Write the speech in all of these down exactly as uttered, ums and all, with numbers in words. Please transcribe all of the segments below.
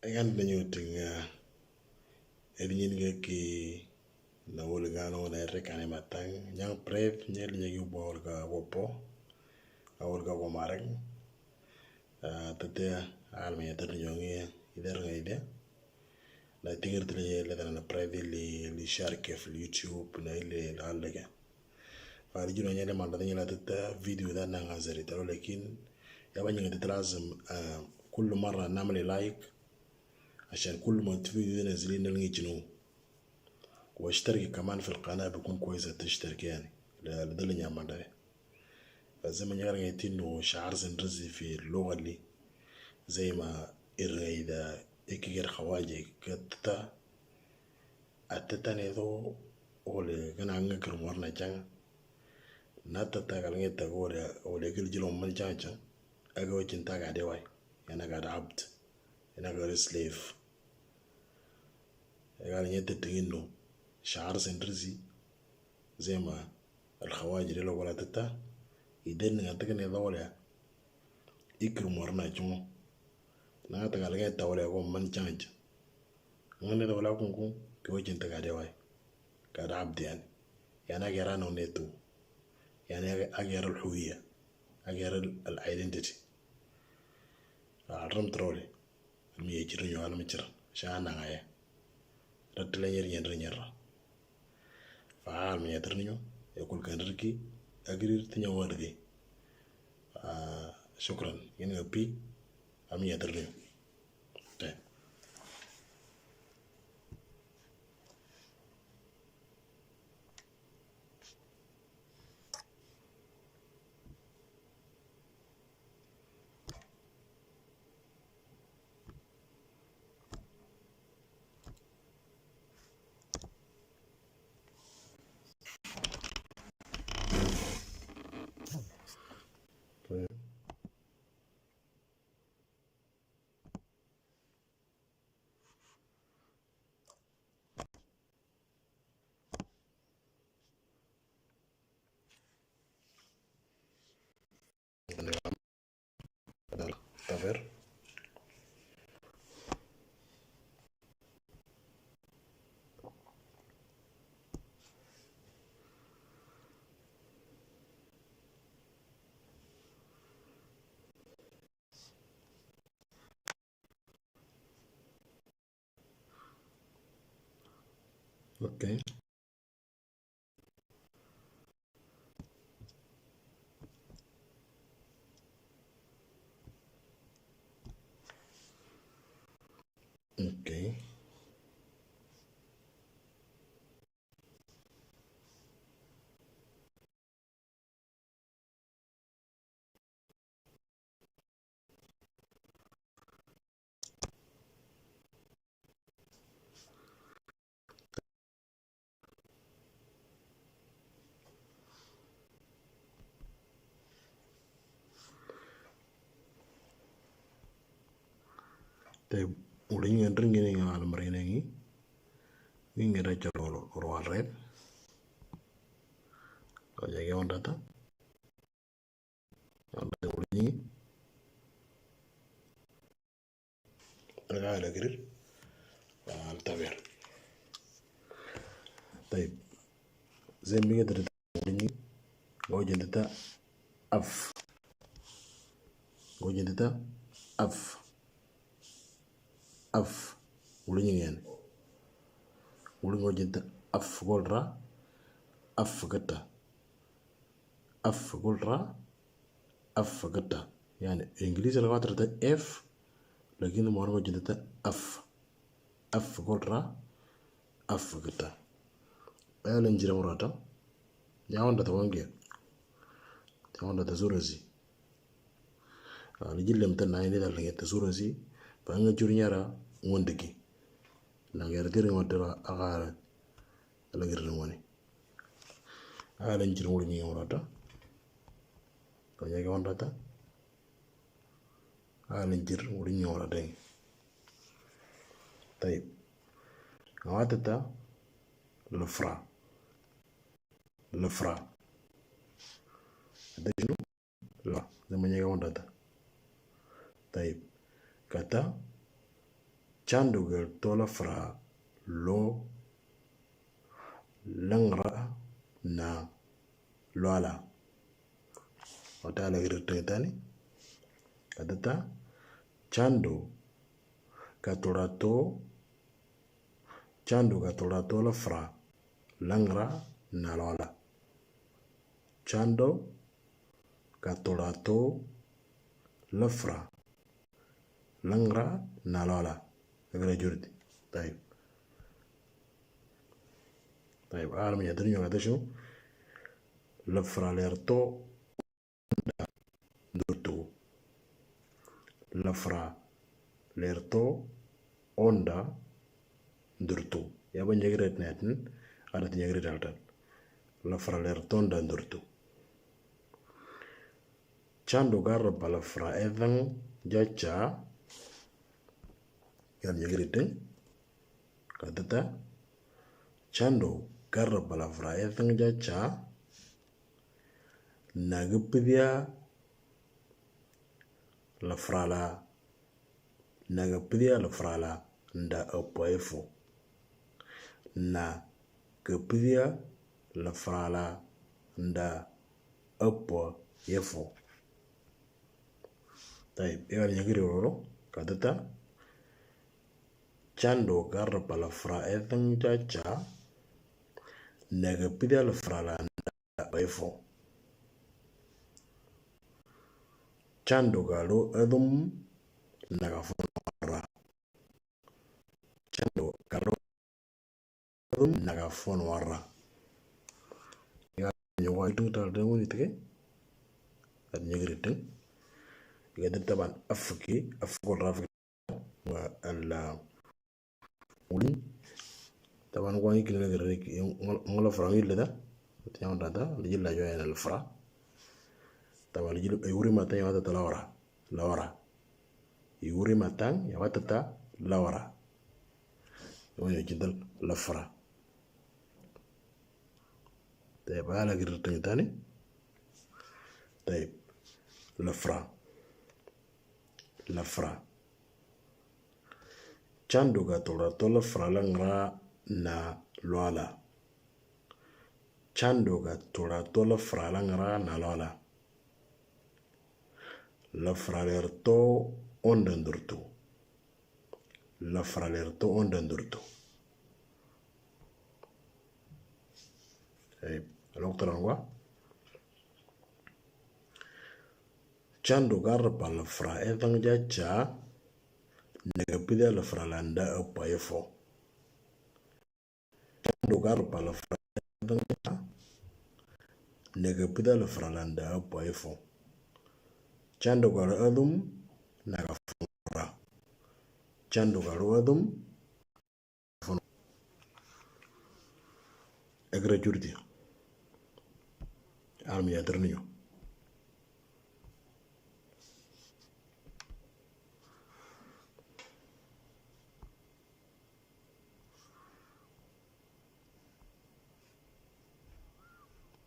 Egan da nyuting, eh, eri nyin ga ki na wul gano na ere kane matang. Nyang prep nyel nyegi bol ga wopo. Awul ga womarang. Ah, tete al me yatar nyongi ider nga ide. Na tingir tili le dana na prep li, li share ke fil YouTube na ile la lege. Fa ri jino nyele manda nyela tete video da na nga zeri talo, lakin ya ba nyinga tete lazim, ah, kullu marra namli like. Ashan kullu ma tu video da nazili nalngi jino. Wa ishtarki kaman fil qanah bikun kwais tishtarki yani. La, la dali nyamanda. Fa zai ma nyinga ngi tinu shahar zin rizi fi lugha li. Zai ma irga ida ikigir khawaji katta. Atata ne do ole gana nga kir morna janga. Na tata gal ngi ta gole ole gil jilo man janga janga. Aga wajin ta ga de wai. Yana ga da abd. Yana ga da slave. Gal ngi ta tingin no. Shahar zin rizi. Zai ma al khawaji de lo gola tata. Iden nga ta ne do ole. Ikir morna janga. Na ta gal ngi ta ole go man janga janga. Ngane da wala kunku ke wajin ta ga de wai. Ga da abd yani. Yani agera no netu. Yani agera al huwiya. Agera al identity. Aram trole. Mi yajir nyo alam chir. Sha na ngaye. Ratile nyer nyer nyer. Fa al mi yatar nyo. Yakul kan riki. Agrir tinyo wardi. Ah, shukran. Yin ngapi. Am yatar nyo. Te. A ver. Okay. Okay. Te uling entering ini ngal merenengi. Ini ada jalur ruang red. Kalau jadi orang data. Anda ulingi. Raga ala kirir. Al taber. Tayib. Zai mi qadar ulingi. Go jendita af. Go jendita af. Af. Ulingi yani. Ulingi go jendita af golra. Af gata. Af golra. Af gata. Yani English la watra ta F, lakin mor go jindata af. Af golra. Af gata. Aya lan jira murata. Nyawanda ta wange. Nyawanda ta surasi. Ni jillem ta na ini da lagi ta surasi. Fa nga jur nyara ngondiki. Na ngera dir ngondira agara. Ala ngera ngoni. Ala njir wuri nyi wurata. Ko nyage wurata. Ala njir wuri nyi wurata. Tayib. Ngawatata lafra. Lafra. Ada shinu? La. Zai ma nyage wurata. Tayib. Kata Cando ga tola fra lo langra na loala. Ota la giri tani. Katata cando ga tola to cando ga tola tola fra langra na loala. Cando ga tola to la fra langra na loala. Egra jurdi. Tayib. Tayib. Alam ya drin yoga dashu. La fra lerto durtu. La fra lerto onda durtu. Ya ban jagret netin. Adat jagret altan. La fra lerto onda durtu. Cando garba la fra edang jaca. Yan jagriting. Katata. Cando garba la fra edang jaca. Nagapidia la frala. Nagapidia la frala nda apa efo. Nagapidia la frala nda apa efo. Tayib, egal nyagiri roro, katata. Cando garba la fra edang jaca. Nagapidia la frala nda apa efo. Cando galo adum nagafono warra. Cando galo adum nagafono warra. Ya nyawa itu tal dengu ni teke. Ad nyagri teng. Ya taban afki afko rafki. Wa ala ulin. Taban ko ngi kile gere ngolo fra ngi leda. Tiang data liji la joya na fra. Taban liji yuri mata ya wata lawara. Lawara. Yuri mata ya wata lawara. Yo jidal la fra. Tayib, ala giri tani. Tayib. La fra. La fra. Cando ga tola tola fra langra na loala. Cando ga tola tola fra langra na loala. La fra lerto onda durtu. La fra lerto onda durtu. Hey, alok tarangwa. Cando garba la fra edang jaca. Nagapidia la frala nda apa efo. Cando garba la fra edang jaca. Nagapidia la frala nda apa efo. Cando galo adum nagafono warra. Cando galo adum Egra jurdi. Armi ya terniyo.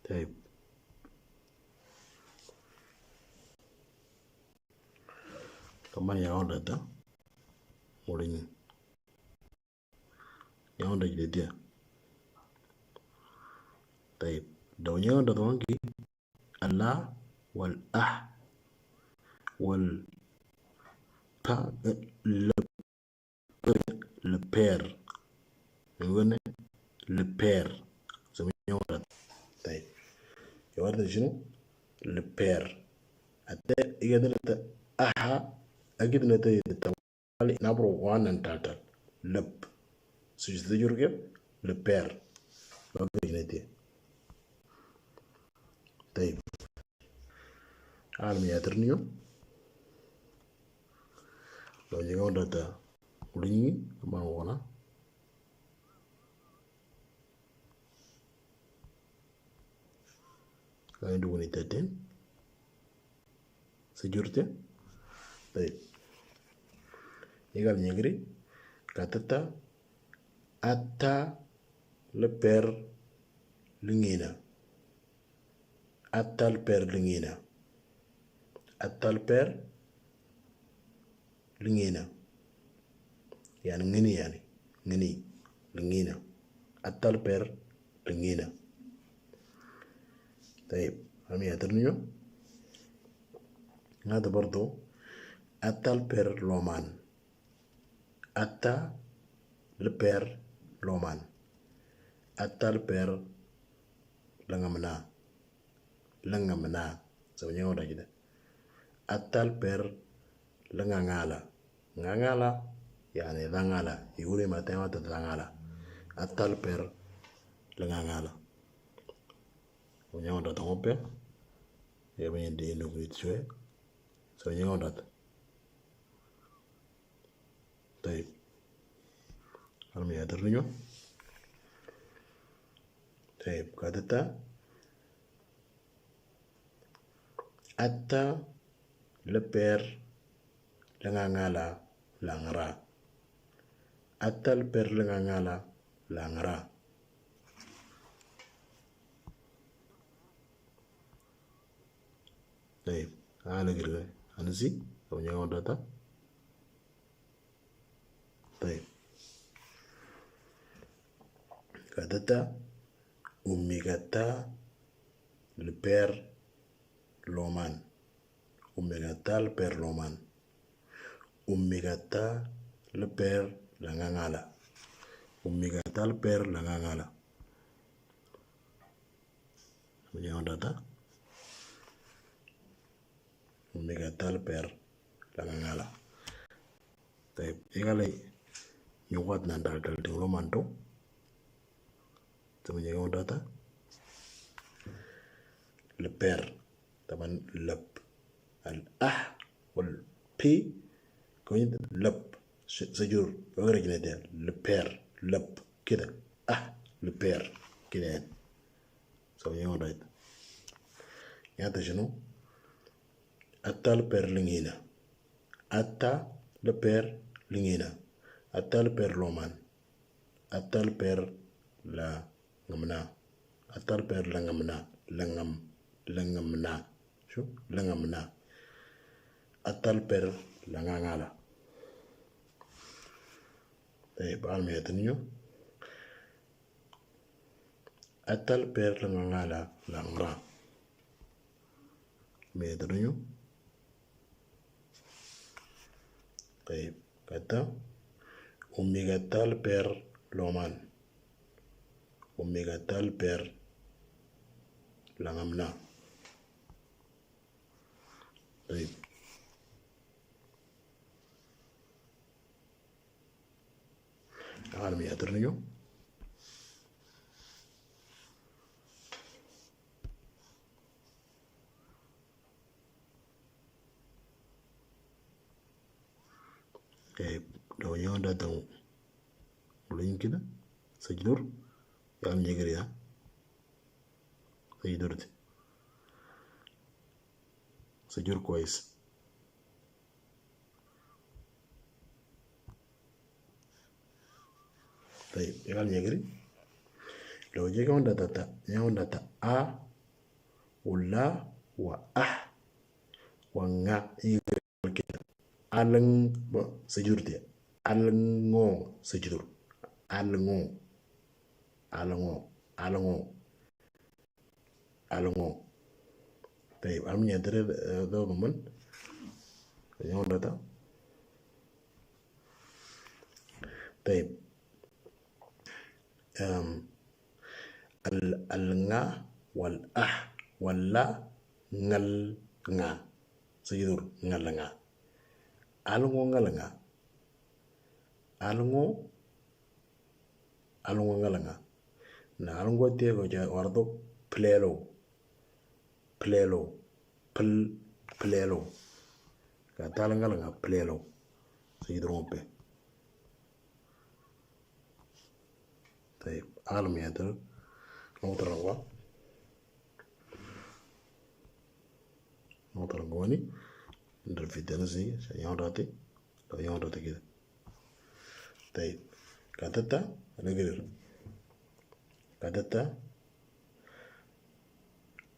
Tayib. Kaman ya onda ta. Mulini. Nyaonda jidediya. Tayib. Daw nyaonda tuangi ala wal ah wal pa, eh, le, le per. Ngone le per. Sama nyaonda. Tayib. Yawarda shinu le per. Ate igadar ta aha agid na ta Nabro one and total. Lep. Sujud jurge leper. Lep jurge. Tayib. Almi yatir niyo. Lo jiga data. Ulingi ma wana. Kami duguni tatin. Sejurte. Baik. Igal nyegri. Katata. Ata leper lingina. Ata leper lingina. Ata leper lingina. Yani ngini yani. Ngini. Lingina. Atal per lingina. Tayyib. Hami atar niyo. Ngata bardo. Atal per loman. Atta le per loman. Atta le per lengamna. Lengamna. Sa nyonda kida. Atta le per lengangala. Ngangala. Yani dangala. Iguri matema ta dangala. Atta le per lengangala. Sa nyonda tongope. Ya banya di inu kulit sue. Sa nyonda. Tayyib. Hal mi atar niyo. Tayyib. Katata. Atta le per lengangala langra. Atta le per lengangala langra. Tayyib. Ala girga. Ansi. Sa nyonda ta. Tayyib. Katata. Umigata le per loman. Umigata le per loman. Umigata le per lengangala. Umigata le per lengangala. Sa nyonda ta. Umigata le per lengangala. Tayyib, igale nyugat nan dal dal ding loman to. Sa nyonda ta. Le per. Taban lep. Al ah wal pi. Kuni lep. Sajur. Wagara kina dia. Le per. Lep. Kida. Ah. Le per. Kida. Sa nyonda ta. Yata shinu. Atta le per lingina. Atta le per lingina. Atta le per loman. Atta le per lengamna. Atta le per lengamna. Lengam. Lengamna. Shu? Lengamna. Atta le per lengangala. Tayyib, hal mi atar niyo. Atta le per lengangala langra. Mi atar niyo. Tayyib. Kata. Umigata le per loman. Umigata le per lengamna. Tayyib. Hal mi atar niyo. Tayyib, daw nyonda ta. Ulin kida. Sajur. Yam nyegri ya. Sajur. Sajur kwais. Tayyib, igal nyegri. Lo je nyonda ta ta, nyonda ta a, wala, wa ah, wa nga, igal kita. Aleng, ba, sajur dia. Alengo, sajur. Alengo. Alengo. Alengo. Alengo. Tayyib, hal mi atar, eh, do teman. Nyonda ta. Tayyib. Em, al, al nga, wal ah, wala, ngal nga. Sajur, ngal nga. Alengo ngal nga. Alengo, alengo ngal nga. Na alengo te ko ja wardo plelo. Plelo. Pl, plelo. Kata le ngal nga plelo. Sajur pe. Tayyib, hal mi atar. Notar ngwa. Notar ngwani. Ndar fitana si, sa nyonda ta. Sa nyonda ta kida. Tayyib. Katata, alegrir. Katata.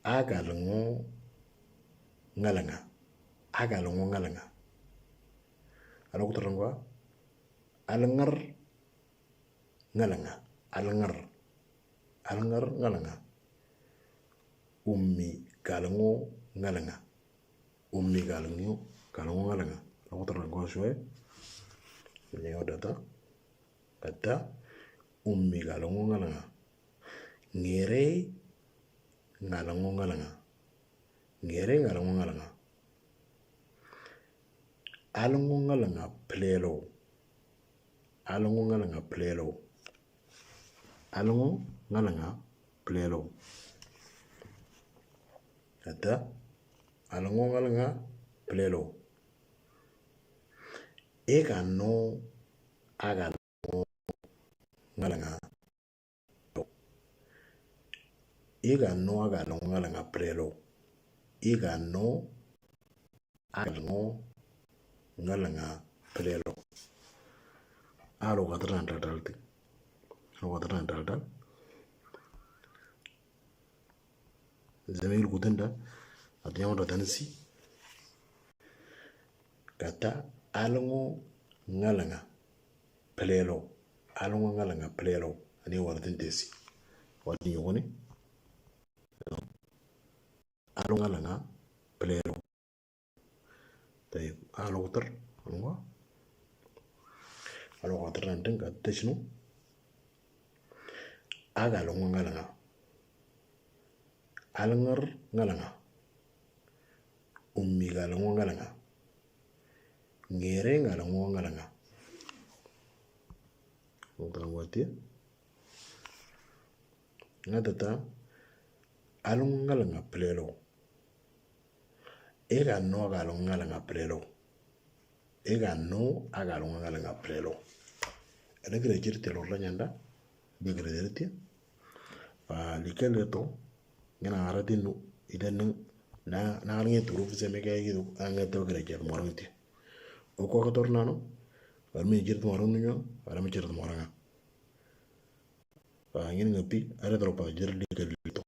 Aga lengo ngal nga. Aga lengo ngal nga. Alo kutar ngwa. Alngar ngalnga. Alngar. Alngar ngalnga. Ummi galngo ngalnga. Ummi galngo, galngo ngalnga. Lo ko tara ko shwe. Nyo data. Kata. Ummi galngo ngalnga. Ngere ngalngo ngalnga. Ngere ngalngo ngalnga. Alngo ngalnga plelo. Alngo ngalnga plelo. Alngo ngalnga plelo. Kata. Alngo ngalnga plelo. Ega no aga ngalnga. Ega no aga no ngalnga plelo. Ega no aga no ngalnga plelo. Alo katran tal tal ti. Alo katran tal tal. Zemil kutenda. Atiyan tansi. Kata alngo ngalnga plelo. Alngo ngalnga plelo. Ani waratin tesi. Waratin yokoni. Alngo ngalnga plelo. Tayib, alo kotor, alngo. Alo kotor nantin kata shinu. Aga alngo ngalnga. Alngar ngalnga. Ummi galngo ngalnga. Ngere ngalngo ngalnga. Ngutang watia. Ngatata. Alngo ngalnga plelo. Ega no aga alngo ngalnga plelo. Ega no aga alngo ngalnga plelo. Ada kira jiri telo la nyanda. Di kira jiri tia. Fa likele to. Ngena arati nu. Ida neng. Na, na ngi turu fise me kaya gitu. Anga to kira jiri morang tia. Oko kotor nano. Armi jiri morang nyo. Armi jiri morang. Fa ngin ngapi. Ada tropa jiri likele to.